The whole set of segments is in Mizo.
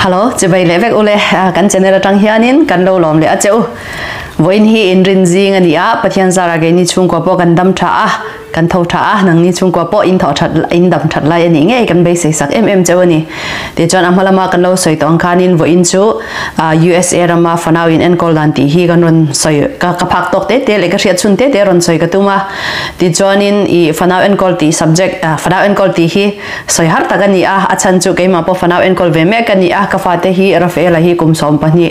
Hello, chibai leh vek ule kan channel atang hianin kan lo lawm leh a che u. Vawiin hi inrin zing a ni a, Pathian zara keini chhungkua pawh kan dam tha a, kan tho tha a, nangni chhungkua pawh in tho that in dam that lai a nih ngei kan beisei sak em em cheu a ni. Tichuan a hma lama kan lo sawi tawh ang khanin vawiin chu USA rama fanau in enkawl dan tih hi kan rawn sawi ka ka phak tawk te te leh ka hriat chhun te te rawn sawi ka tum a. Tichuanin i fanau enkawl tih subject fanau enkawl tih hi sawi har tak a ni a, a chhan chu keimah pawh fanau enkawl ve mek a ni a, ka fate hi Rafaela hi kum 12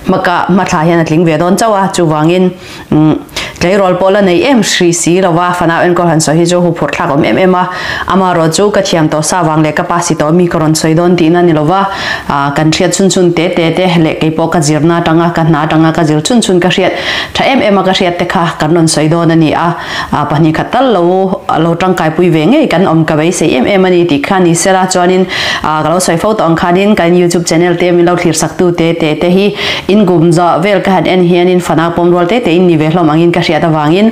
hmaka hmathla hian a tling ve dawn chauh a, chuvangin tleirawl pawh la nei em hri si lo va, fanau enkawl han sawi hi chu huphurh thlak awm em em a, amaherawh chu ka thiam tawh sa vang leh ka pa si tawh mi ka rawn sawi dawn tihna ni lo va, kan hriat chhun chhun te te te leh keipawh ka zirna atanga ka hna atanga ka zir chhun chhun ka hriat tha em em a ka hriat te kha kan rawn sawi dawn a ni a. 2 khat tal lo lo tangkaipui ve ngei kan awm ka beisei em em a ni tih kha ni sela chuanin ka lo sawi fo tawh ang khanin kan youtube channel te min lo thlir sak tu te te te hi in gum zawh vel ka han en hianin fanau pawm rual te te in ni ve hlawm angin ka hriat avangin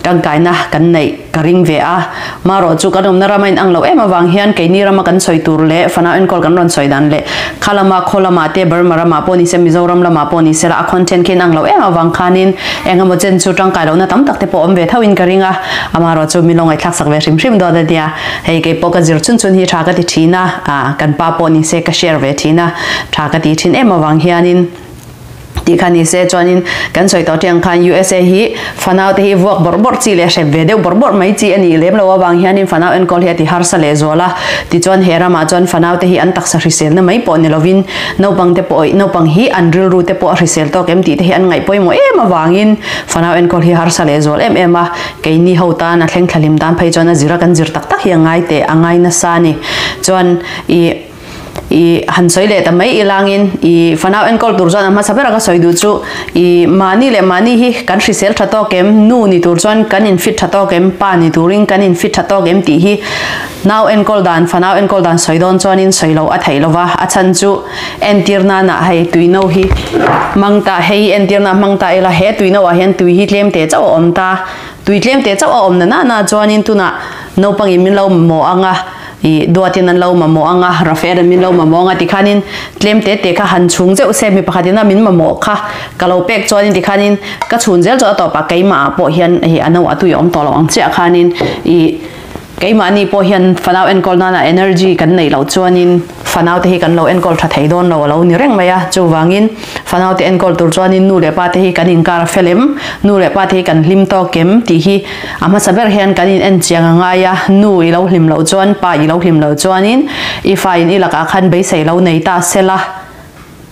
tangkaina kan neih ka ring ve a marawh chu kan awmna rama in ang lo em avang hian keini rama kan sawi tur leh fanau enkawl kan rawn sawi dan leh kha lama khaw lama te Burma ramah pawh ni se Mizoram lamah pawh ni sela a content khi in ang lo em avang khanin Engemaw chen chu tangkai lohna tam tak te pawh awm ve tho in ka ring a, amaherawh chu min lo ngaihthlak sak ve hrim hrim dawt a nia. Hei kei pawh ka zir chhun chhun hi tha ka ti thin a, ah kan pa pawh ni se ka share ve thin a, tha ka ti thin em avang hianin tih kha ni se chuanin kan sawi tawh tih ang khan USA hi fanau te hi vuak bawrh bawrh chi leh hrep ve deuh bawrh bawrh mai chi a nih lem lo avang hianin fanau enkawl hi a ti harsa leh zual a, tichuan he ramah chuan fanau te hi an taksa hriselna mai pawh ni lovin Naupang te pawh naupang hi an rilru te pawh a hrisel tawk em tih te hi an ngaih pawimawh em avangin fanau enkawl hi harsa leh zual em em a, keini ho tan a thleng thlalim tan phei chuan a zir a kan zir tak tak hi a ngai teh a ngai nasa a ni. Chuan i i han sawi leh ta mai ilangin i fanau enkawl tur chuan a hmasa ber a ka sawi duh chu i mahni leh mahni hi kan hrisel tha tawk em, nu ni tur chuan kan in fit tha tawk em, pa ni turin kan in fit tha tawk em tih hi Nau enkawl dan, fanau enkawl dan sawi dawn chuanin sawi loh a theih lova, a chhan chu entir nana hei tui no hi hmang ta, hei entir na hmang ta ila he tui no ah hian tui hi tlem te chauh a awm ta, tui tlem te chauh a awm na nana chuanin tunah naupangin min lo mamawh anga ih duatin an lo mamawh anga Rafael an min lo mamawh anga tikhanin tlem te te kha han chhung zeuh se mi pakhatin a min mamawh kha ka lo pek chuanin tikhanin ka chhun zel chu a tawpah keimah ah pawh hian hei a no a tui a awm tawh lo ang chiah khanin ih Keimahni pawh hian fanau enkawl nana energy kan neih loh chuanin fanau te hi kan lo enkawl tha thei dawn lo a lo ni reng mai a. Chuvangin fanau te enkawl tur chuanin nu leh pa te hi kan inkar a fel em, nu leh pa te hi kan hlim tawk em tih hi a hmasa ber hian kan in en chiang a ngai a. Nu i lo hlim loh chuan, pa i lo hlim loh chuanin i fa in i lakah khan beisei lo nei ta sela.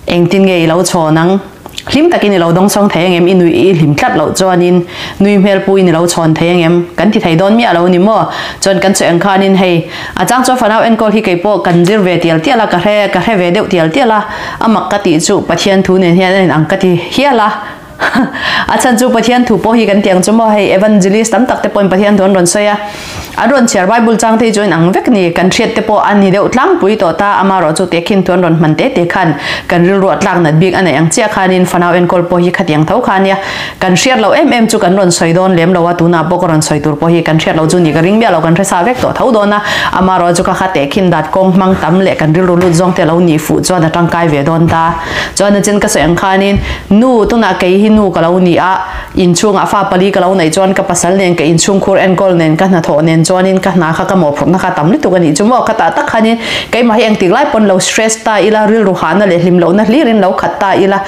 Engtin nge i lo chhawn ang? Hlim takin i lo dawngsawng thei angem? I nui i hlim tlat loh chuanin nui hmel puin i lo chhawn thei angem? Kan ti thei dawn miah lo ni maw? Chuan kan sawi ang khanin hei a chang chuan fanau enkawl hi keipawh kan zir ve tial tial a, ka hre ka hre ve deuh tial tial a, a mak ka tih chu Pathian thu nen hian a inang ka ti hial a. A chhan chu Pathian thu pawh hi kan ti ang chu maw? Hei evangelist tam tak te pawhin Pathian thu an rawn sawi a. An rawn chhiar Bible chang te hi chu inang vek ni, kan hriat te pawh a ni deuh tlangpui tawh ta, amaherawh chu tehkhin thu an rawn hman te te khan kan rilru a tlak nat bik a neih ang chiah khanin fanau enkawl pawh hi khatiang tho kha ania, kan hriat loh em em chu kan rawn sawi dawn lem lo a, tunah pawh ka rawn sawi tur pawh hi kan hriat loh chu ni ka ring miah lo, kan hre sa vek tawh tho dawn a, amaherawh chu ka kha tehkhin dat kawng hmang tam leh kan rilru lut zawng te lo nih fuh chuan a tangkai ve dawn ta. Chuan a chin ka sawi ang khanin nu tunah kei hi nu ka lo ni a, Inchhungah fa pali ka lo neih chuan ka pasal nen ka inchhungkhur enkawl nen ka hnathawh nen chuanin ka hna kha ka mawhphurhna kha tam lutuk a nih chu maw ka tah tak khanin keimah hi engtik lai pawn lo stress ta ila rilru hahna leh hlim lohna hlirin lo khat ta ila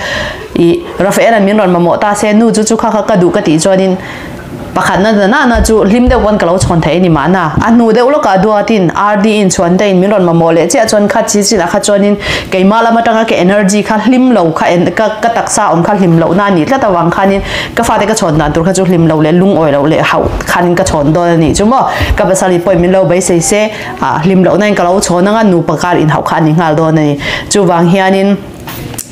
ih Rafael an min rawn mamawh ta se nu chu chu kha kha ka duh ka tih chuanin Pakhatna na na na chu hlim deuh pawn ka lo chhawn thei a ni mahna. A hnu deuh lawkah Duatin RD in chhuan te in min rawn mamawh leh chiah chuan kha chi chinah kha chuanin keimah lam atanga ka energy kha hlim lo kha en ka ka taksa awm kha hlim lohna a nih tlat avang khanin ka fate ka chhawn dan tur kha chu hlim lo leh lungawi loh leh hauh khanin ka chhawn dawn a nih chu maw. Ka pasal pawhin min lo beisei se ah hlim lohna in ka lo chhawn anga nupa kar inhauh kha a ni nghal dawn a ni. Chuvang hianin.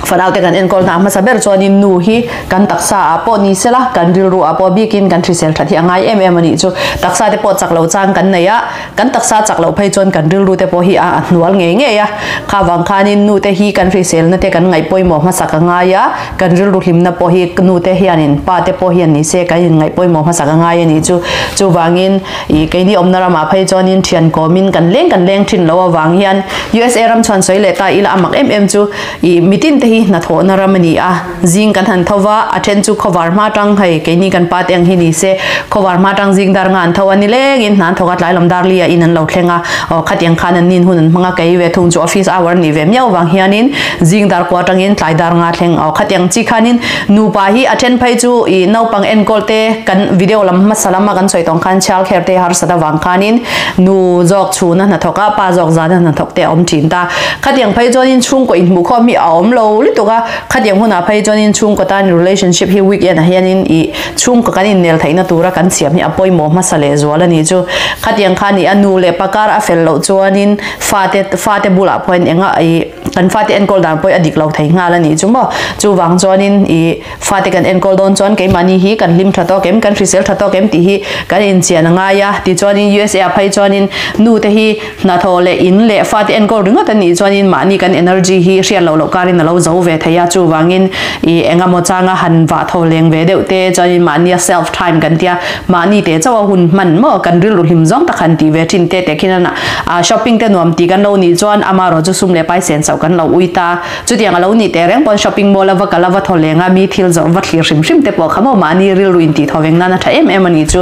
Fanaute kan enkawl hna hmasa ber chuanin nu hi kan taksa ah pawh ni sela, kan rilru ah pawh bikin kan hrisel that hi a ngai em em a nih chu. Taksa te pawh chak lo chang kan nei a, kan taksa chak loh phei chuan kan rilru te pawh hi a hnual ngei ngei a. Kha vang khanin nu te hi kan hriselna te kan ngaih pawimawh hmasak a ngai a, kan rilru hlimna pawh hi nu te hianin pa te pawh hian ni se kan inngaih pawimawh hmasak a ngai a nih chu. Chuvangin Ih, keini awmna ramah phei chuanin thian kawmin kan leng kan leng thin lo avang hian USA ram chhuan sawi leh ta ila a mak em em chu ih mitin te hi hnathawhna ram a ni a, zing kan han tho va, a then chu khawvar hma tang hei keini kan pa te ang hi ni se khawvar hma tang zing dar nga an tho a ni lengin hna an thawk a tlai lam dar li ah in an lo thleng a, aw khatiang khan an nin hun an hmang a kei ve thung chu office hour nih ve miau avang hianin zing dar kua tangin tlai dar nga thleng aw khatiang chi khanin nupa hi a then phei chu ih naupang enkawl te kan video lam hmasa lama kan sawi tawng khan chhiar kher te harsat avang khanin nu zawk chhuna hnathawk a pa zawk zana hnathawk te a awm thin ta. Khatiang phei chuanin chhungkaw inhmuh khawm hi a awm lo lutuk a, khatiang hunah phei chuanin chhungkaw tan relationship hi weekend ah hianin ih chhungkaw kan innel theihna tura kan siam hi a pawimawh hmasa leh zual a ni chu. Khatiang khan ih a nu leh pa kar a fel loh chuanin fate fate bulah pawhin enga ih kan fate enkawl dan pawh a dik lo thei nghal a nih chu maw. Chuvang chuanin ih Fate kan enkawl dawn chuan keimahni hi kan hlim tha tawk em, kan hrisel tha tawk em tih hi kan inchian a ngai a. Tichuanin USA ah phei chuanin nu te hi hnathawh leh in leh fate enkawl ringawt a nih chuanin mahni kan energy hi hriat loh loh karin a lo zo ve thei a. Chuvangin ih engemaw changa han vah tho leng ve deuh te chuanin mahnia self time kan tia mahni te chauh a hun hman maw kan rilru hlim zawng tak han tih ve thin te te khian a shopping te nuam tih kan lo nih chuan amaherawhchu chu sum leh pai sen chauh kan lo ui ta. Chutiang a lo nih teh reng pawn shopping mall a va kal a va thaw leng a, mi thil zawrh va thlir hrim hrim te pawh kha maw mahni rilru in tih thaw veng nan a tha em em a nih chu.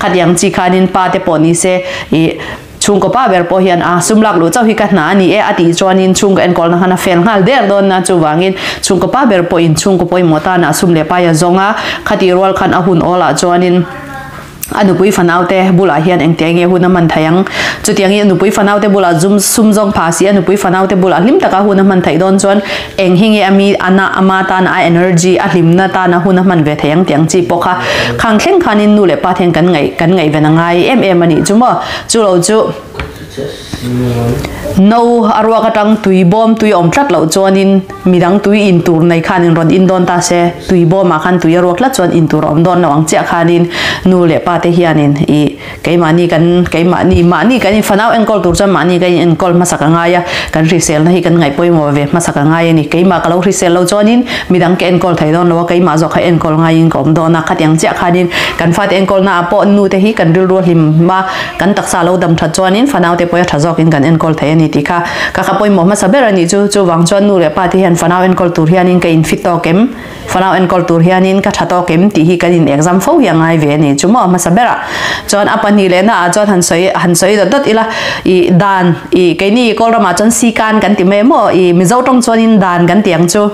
Khatiang chi khanin pa te pawh ni se ih chhungkaw pa ber pawh hian a sum lak luh chauh hi ka hna a ni e a tih chuanin chhungkaw enkawlna khan a fel nghal der dawn a, chuvangin chhungkaw pa ber pawhin chhungkaw pawimawh tana sum leh pai a zawng a, khatih rual khan a hun awl ah chuanin A nupui fanaute bulah hian engtiang nge hun a hman theih ang? Chutiangin a nupui fanaute bulah zum sum zawng pha si, a nupui fanaute bulah hlim taka hun a hman theih dawn chuan eng hi nge a mi ana ama tana a energy a hlimna tana hun a hman ve theih ang tih ang chi pawh kha khang thleng khanin nu leh pa te hian kan ngaih kan ngaihven a ngai em em a nih chu maw? Chu lo chu. No a ruak atang tui bawm tui awm tlat loh chuanin midang tui in tur nei khanin rawn in dawn ta se, tui bawmah khan tui a ruak tlat chuan in tur a awm dawn lo ang chiah khanin nu leh pa te hianin ih keimahni kan keimahni mahni kan in fanau enkawl tur chuan mahni kan in enkawl hmasak a ngai a, kan hriselna hi kan ngaih pawimawh ve hmasak a ngai a ni. Keimah ka lo hrisel lo chuanin midang ka enkawl thei dawn lo a, keimah zawk kha enkawl ngaiin ka awm dawn a, khatiang chiah khanin kan fate enkawlna ah pawh nu te hi kan rilru a hlim a, Kan taksa lo dam that chuanin fanaute pawh a tha zawkin kan enkawl thei a ni tih kha ka kha pawimawh hmasa ber a nih chu. Chuvang chuan nu leh pa te hian fanau enkawl tur hianin ka infit tawk em, fanau enkawl tur hianin ka tha tawk em tih hi kan in exam fo hi a ngai ve a ni chu maw hmasa berah. Chuan a pahnih lehna ah chuan han sawi han sawi dawt dawt ila ih dan ih keini Kawlramah chuan sikan kan ti mai maw ih Mizo tawng chuanin dan kan ti ang chu.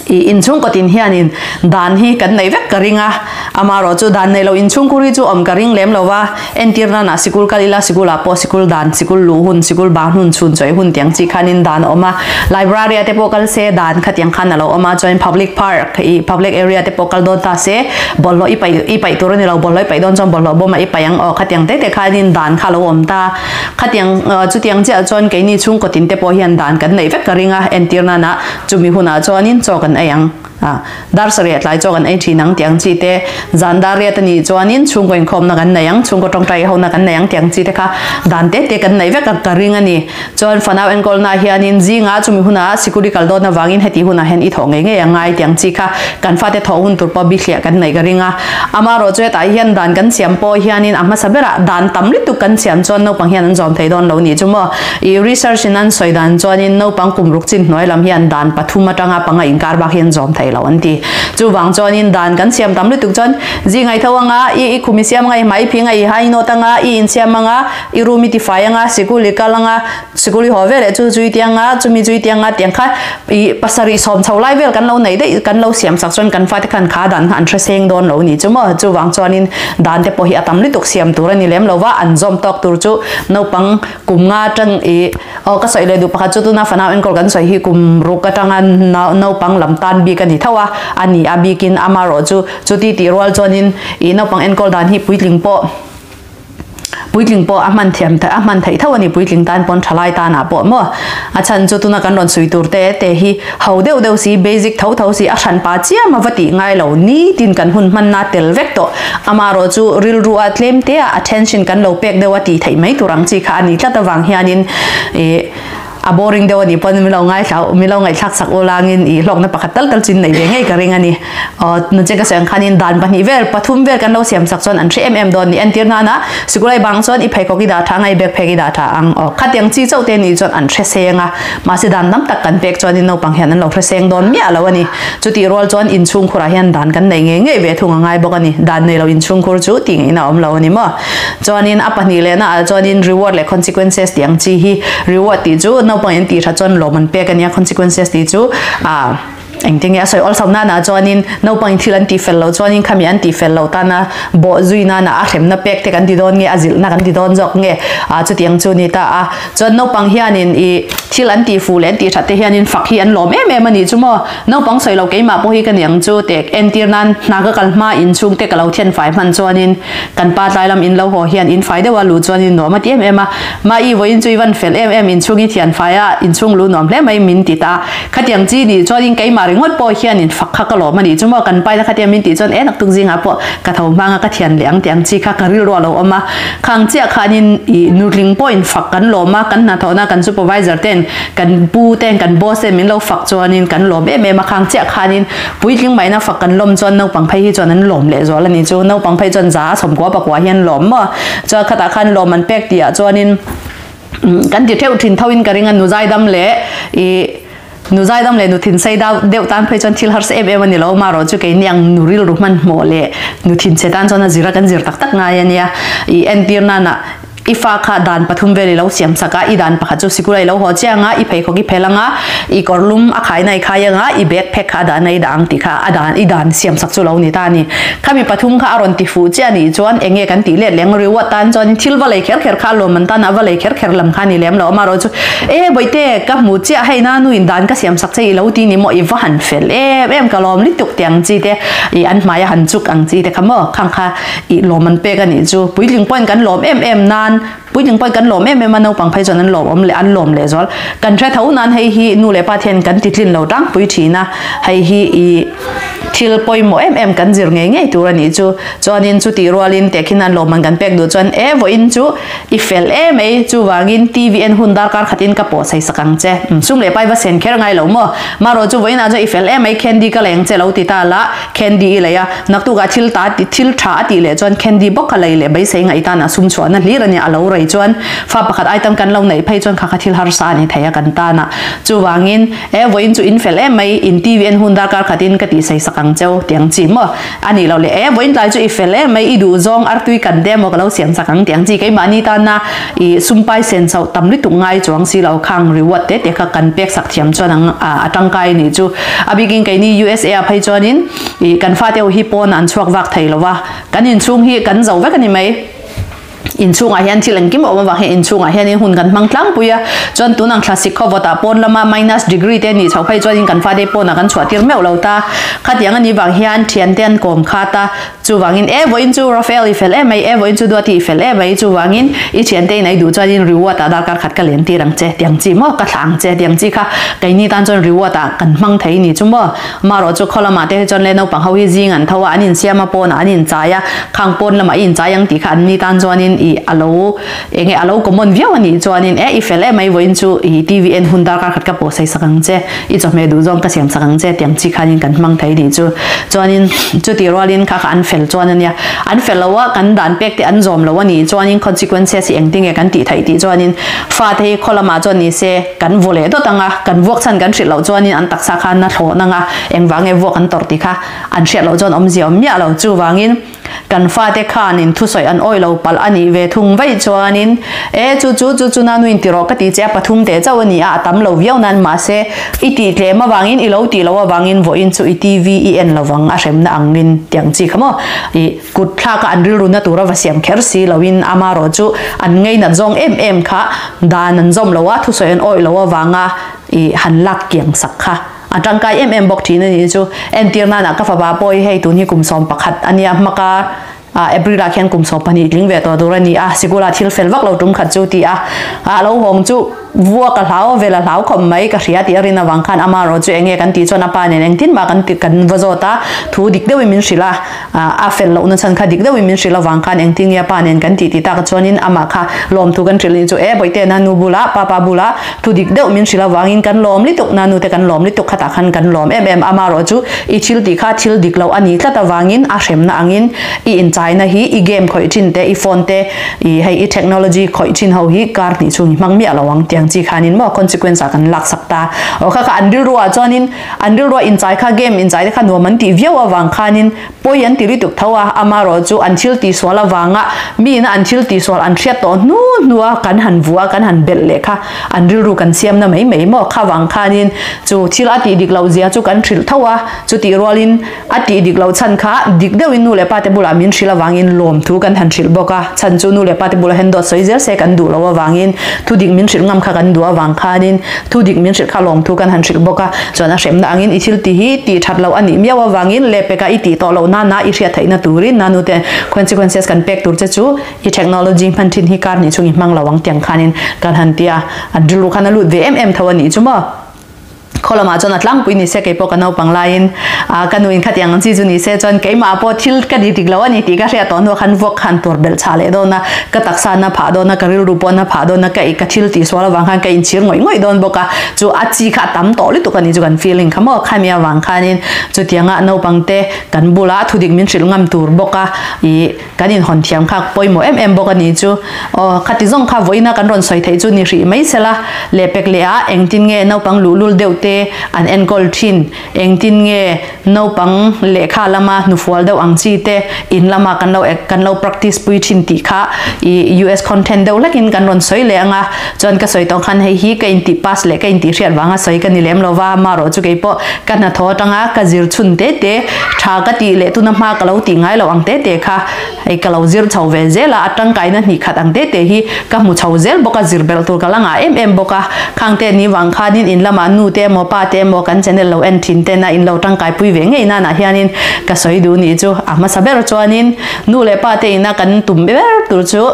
I inchhungkaw tin hianin dan hi kan neih vek ka ring a, amaherawh chu dan neih loh inchhungkhur hi chu awm ka ring lem lo va, entir nana sikul kal ila sikulah pawh sikul dan, sikul luh hun, sikul bang hun, chhun chawih hun tiang chi khanin dan a awm a, library ah te pawh kal se dan khatiang khan a lo awm a, chuan public park i public area te pawh kal dawn ta se bawlhhlawh i paih i paih tur a ni lo, bawlhhlawh i paih dawn chuan bawlhhlawh bawmah i paih ang aw khatiang te te khanin dan kha a lo awm ta. Khatiang chutiang chiah chuan keini chhungkaw tin te pawh hian dan kan neih vek ka ring a, entir nana chumi hunah chuanin chaw kan ei ang a, dar sarih tlai chaw kan ei thin ang tih ang chi te, zan dar riat a nih chuanin chhungkaw inkhawmna kan nei ang, chhungkaw tawngtai hona kan nei ang tih ang chi te kha dan te te kan neih vek a ka ring a ni. Chuan fanau enkawlna hianin zingah chumi hunah sikuri kal dawn avangin heti hunah hian i thawh ngei ngei a ngai tih ang chi kha kan fate thawh hun tur pawh bithliah kan neih ka ring a. Amaherawh chu hetah hian dan kan siam pawh hianin a hmasa berah dan tam lutuk kan siam chuan naupang hian an zawm thei dawn lo nih chu maw. I research in an sawi dan chuanin naupang kum ruk chin hnuai lam hian dan pathum atanga panga inkar bak hian zawm thei lo an ti. Chuvang chuanin dan kan siam tam lutuk chuan zingai tho anga i i khum i siam anga i hmai phing a i hai nawt anga i insiam anga i room i tifai anga sikul i kal anga sikul i haw vel leh chu zui tiang a chumi zui tiang a tiang kha i pasarih sawm chho lai vel kan lo nei daih kan lo siam sak chuan kan fate khan kha dan kha an hre seng dawn lo ni chu maw chuvang chuanin dan te pawh hi a tam lutuk siam tur a ni lem lo va an zawm tawk tur chu naupang kum nga atang i aw ka sawi leh duh pakhat chu tuna fanau enkawl kan sawi hi kum ruk atanga naupang lam tan bik a ni tho a a ni a bikin amaherawh chu chuti tih rual chuanin i naupang enkawl dan hi puitling pawh. Puitling pawh a hman thiam a hman theih tho a ni puitling tan pawn thalai tanah pawh maw. A chhan chu tuna kan rawn sawi tur te te hi ho deuh deuh si basic tho tho si a hran pa chiam a va tih ngai lo nitin kan hun hmanna tel vek tawh. Amaherawh chu rilru a tlem te a attention kan lo pek deuh a tih theih mai tur ang chi kha a ni tlat avang hianin ih A boring deuh a nih pawn min lo ngaithla min lo ngaihthlak sak u langin i hlawkna pakhat tal tal chu in nei ve ngei ka ring a ni. Aw nunche ka sawi ang khanin dan pahnih vel pathum vel kan lo siam sak chuan an hre em em dawn ni. Entir nana sikulai bang chuan i pheikhawk i dah tha ang a i bag phek i dah tha ang. Aw khatiang chi chauh te nih chuan an hre seng a mahse dan tam tak kan pek chuanin naupang hian an lo hre seng dawn miah lo a ni. Chutih rual chuan inchhungkhurah hian dan kan nei ngei ngei ve thung a ngai bawk a ni. Dan nei lo inchhungkhur chu tih ngaihna a awm lo a ni maw. Chuanin a pahnih lehna ah chuanin reward leh consequences tih ang chi hi reward tih chu naupang in tih tha chuan lawm an pek a nia consequences tih chu ah engtin nge a sawi awlsam nana chuanin naupang in thil an tih fel loh chuanin khami an tih fel loh tana bawh zui nana a hremna pek te kan ti dawn nge a zilhna kan ti dawn zawk nge ah chutiang chu ni ta a chuan naupang hianin ih thil an tih fuh leh an tih that te hianin fak hi an lawm em em a nih chu maw. Naupang sawi lo keimah pawh hi ka ni ang chu tek entir nan hna ka kal hma inchhung te ka lo thian fai hman chuanin kan pa tlai lam in lo haw hian in fai deuh a luh chuanin nuam a ti em em a Mai vawiin chu i van fel em em inchhung i thian fai a inchhung lu nuam hle mai min ti ta khatiang chi nih chuanin keimah ringawt pawh hian in fak kha ka lawm a nih chu maw kan paina khatiang min tih chuan e naktuk zingah pawh ka tho hmang a ka thian leh ang tih ang chi kha ka rilru a lo awm a khang chiah khanin i nutling pawh in fak kan lawm a kan hnathawhna kan supervisor ten Kan pu ten kan boss ten min lo fak chuanin kan lawm em em a, khang chiah khanin puitling maina fak kan lawm chuan naupang phei hi chuan an lawm leh zual a ni chu. Naupang phei chuan za sawmkua pakua hi an lawm maw. Chuan khatah khan lawm an pek tihah chuanin kan ti theuh thin thoin ka ring a, nu zaidam leh ih nu zaidam leh nu thinsei deuh tan phei chuan thil harsa em em a ni lo, marawh chu keini ang nu rilru hmanhmawh leh nu thinchhe tan chuan a zir a kan zir tak tak ngai a nia. Ih entir nana I fa kha dan pathum vel i lo siam sak a, i dan pakhat chu sikul a i lo haw chiang a, i pheikhawk i phel ang a, i kawrlum a khaina i khai ang a, i bag phek kha a dahna i dah ang tih kha a dan i dan siam sak chu lo ni ta a ni. Khami pathum kha a rawn ti fuh chiah nih chuan eng nge kan tih let leng reward tan chuan thil va lei kher kher kha a lawm an tan a va lei kher kher lam kha a ni lem lo amarawh chu e bawihte ka hmu chiah hei na nu in dan ka siam sak che i lo ti ni maw i va han fel em em ka lawm lutuk tih ang chi te i an hmai a han chuk ang chi te kha maw khang kha Ih lawm an pek a nih chu. Puitling pawhin kan lawm em em nan, puitling pawhin kan lawm em em a, naupang phei chuan an lawm awm leh an lawm leh zual. Kan hre tho nan hei hi nu leh pa thian kan ti tlin lo tlangpui thin a, hei hi ih thil pawimawh em em kan zir ngei ngei tur a nih chu. Chuanin chutih rualin tehkhin an lawm an kan pek duh chuan e vawiin chu i fel em ei, chuvangin TV en hun darkar khatin ka pawh sawi sak ang che. Sum leh pai va sen kher ngai lo maw? Marawh chu vawiinah chuan i fel em ei, candy ka leng che lo ti ta la, Candy i lei a, naktukah thil ta thil tha a tih leh chuan Candy bawk ka lei leh beisei ngaih tan a sum chhuahna hlir a nia, a lo rei chuan fa pakhat aitam kan lo neih phei chuan kha kha thil harsa a ni thei a kan tan a. Chuvangin, e vawiin chu in fel em mai, in TV en hun darkar khatin ka tih sei sak ang cheu tiang chi maw? A nih loh leh, e vawiin tlai chu i fel em mai, i duh zawng artui kan te maw ka lo siam sak ang tiang chi keimahni tana i sumpai sen chauh tam lutuk ngai chuang si lo khang reward te te kha kan pek sak thiam chuan ang a tangkai a nih chu. A bikin keini USA ah phei chuanin ih kan fate ho hi pawn an chhuak vak thei lo va, kan inchhung hi kan zo vek a ni mai. Inchhungah hian thil engkim a awm avang hian inchhungah hianin hun kan hmang tlangpui a, chuan tunang thlasik khaw vawtah pawn lama minus degree te nih chho phei chuanin kan fate pawnah kan chhuah tir meuh lo ta. Khatiang a nih vang hian thiante an kawm khat a, Chuvangin e vawiin chu Raphael i fel em mai, e vawiin chu Duati i fel em mai, chuvangin i thiante in ei duh chuanin reward ah darkar khat ka len tir ang che tiang chi maw, ka thlah ang che tiang chi kha keini tan chuan reward ah kan hmang thei ni chu maw. Marawh chu khaw lamah te hi chuan le naupang ho hi zing an tho a, an insiam a pawnah an inchai a, khang pawn lamah i inchai ang tih kha an ni tan chuanin i a lo eng nge a lo common viau a nih chuanin e i fel em mai vawiin chu i TV en hun darkar khat ka pawh sei sak ang che. I chawhmeh duh zawng ka siam sak ang che tiang chi khanin kan hmang thei nih chu. Chuanin chuti rualin kha kha an fel chuan a nia. An fel lo a, kan dan pek te an zawm lo a nih chuanin consequences hi engtin nge kan tih theih tih chuanin fate hi khaw lamah chuan ni se kan vaw leh dawt ang a, kan vuak chhan kan hrilh loh chuanin an taksa kha na thlawh nang a, engvang nge vuak an tawrh tih kha an hriat loh chuan awmzia awm miah lo. Chuvangin. Kan fate khanin thusawi an awih lo palh a nih ve thung vaih chuanin, E, chu chu chu chu nanu in ti rawh ka ti che a, pathum teh chauh a ni a, a tam lo viau nan mahse i tih tlem avangin i lo tih loh avangin vawiin chu i TV i en lovang a hremna angin tiang chi kha maw i kut thlaka an rilru na tura va siam kher si loin amarawh chu an ngeinat zawng em em kha dan an zawm lo a, thusawi an awih loh avanga i han lak kiang sak kha. A tangkai em em bawk thin a nih chu. Entir nana ka fapa pawh hi hei tun hi kum 11 a nia hmaka April ah khian kum 12 tling ve tawh tur a ni a, sikul ah thil fel vak lo tum khat chu ti a, a lo hawng chu vua ka hlau vel a hlau khawp mai ka hria tih a rin avang khan ama erawh chu enge kan tih chuan a pa nen engtin mah kan kan va zawt a, thu dik deuhin min hrilh a, a fel lohna chhan kha dik deuhin min hrilh avang khan engtin nge a pa nen kan tih tih tak chuanin amah kha lawmthu kan hrilh ni chu e bawihte na nu bulah papa bulah Thu dik deuh min hrilh avangin kan lawm lituk na nute kan lawm lituk khatah khan kan lawm em em amarawh chu i thil tih kha thil dik loh a nih tlat avangin a hremna angin i inchaina hi i game khawih thin te i phone te i hei i technology khawih thin ho hi kar hnih chhung i hmang miah lo ang tiang chi khanin maw consequence ah kan lak sak ta aw kha kha an rilru ah chuanin an rilru ah inchai kha game inchai te kha nuam an tih viau avang khanin Pawi an ti lutuk tho a, amarawh chu an thil tihsual avanga miin an thil tihsual an hriat tawh hnu hnua kan han vua, kan han belh leh kha an rilru kan siamna mai mai maw? Kha vang khanin chu thil a tih dik loh zia chu kan hrilh tho a, chutih rualin a tih dik loh chhan kha dik deuhin nu leh pate bulah min hrilh avangin lawmthu kan han hrilh bawk a, chhan chu nu leh pate bulah hian dawt sawi zel se kan duh loh avangin thu dik min hrilh ngam kha kan duh avang khanin Thu dik min hrilh kha lawmthu kan han hrilh bawk a, chuan a hremna angin i thil ti hi tih that loh a nih miau avangin leh peka i tih tawh loh nana i hriat theihna turin nanu te consequences kan pek tur che chu i technology hman thin hi kar hnih chung i hmang lo ang tiang khanin kan han ti a, an rilru khan a lut ve em em tho a nih chu maw. Khaw lamah chuan a tlangpui ni se keipawh ka naupang laiin a ka nuin khatiang ang chi chu ni se chuan keimah pawh thil ka ni dik lo a ni tih ka hriat tawh hnuah khan vuak khan tur belh chhah leh dawn a, ka taksa na phah dawn a, ka rilru pawh na phah dawn a, ka ka thil tih sual avang khan ka inchhir ngawih ngawih dawn bawk a, chu a chi kha a tam tawh lutuk a ni chu kan feeling kha maw khami avang khanin chutianga naupangte kan bula thudik min hrilh ngam tur bawk a ih kan inhawn thiam kha pawimawh em em bawk a ni chu aw khati zawng kha vawiina kan rawn sawi theih chu ni hrih mai sela lehpek leh ah engtin nge naupang luhlul deuh te an enkawl thin Engtin nge naupang lehkha lama hnufual deuh ang chi te in lama kan lo kan lo practice pui thin tih kha i US content deuh hlekin kan rawn sawi leh ang a, chuan ka sawi tawh khan hei hi ka intih pass leh ka intih hriat vanga sawi ka ni lem lo va, amarawh chu keipawh ka hnathawh atanga ka zir chhun te te tha ka tih leh tuna hma ka lo tih ngai loh ang te te kha hei ka lo zir chho ve zel a, a tangkaina hnih khat ang te te hi ka hmu chho zel bawk a, zir belh tur ka la ngah em em bawk a, khang te ni vang khanin in lamah nu te emaw pa te emaw kan channel lo en thin ten a in lo tangkai pui ve ngei nanah hianin ka sawi duh nih chu a hmasa ber chuanin nu leh pa te ina kan tum ber tur chu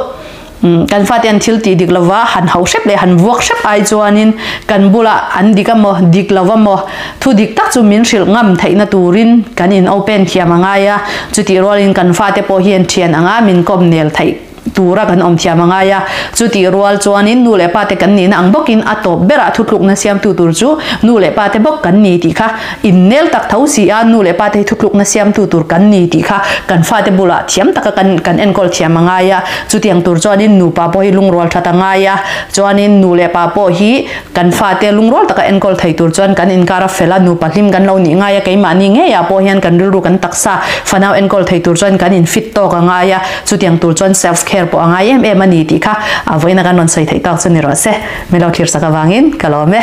Kan fate an thil tih dik lova han hau hrep leh han vuak hrep ai chuanin kan bulah an dik a maw, dik lo a maw, thu dik tak chu min hrilh ngam theihna turin kan in open thiam a ngai a, chutih rualin kan fate pawh hian thian anga min kawm nel theih tura kan awm thiam a ngai a, chutih rual chuanin nu leh pate kan nihna ang bawkin a tawp berah thutlukna siamtu tur chu nu leh pate bawk kan ni tih kha Innel tak tho si a, nu leh pa te hi thutlukna siamtu tur kan ni tih kha kan fate bulah thiam taka kan kan enkawl thiam a ngai a, chutiang tur chuanin nupa pawh hi lungrual that a ngai a, chuanin nu leh pa pawh hi kan fate lungrual taka enkawl thei tur chuan kan inkar a fel a, nupa hlim kan lo nih ngai a, keimahni ngeiah pawh hian kan rilru kan taksa fanau enkawl thei tur chuan kan infit tawk a ngai a, chutiang tur chuan self care pawh a ngai em em a ni tih kha a vawiina kan rawn sawi theih tawk chu ni rawh se. Min lo thlir sak avangin ka lawm e.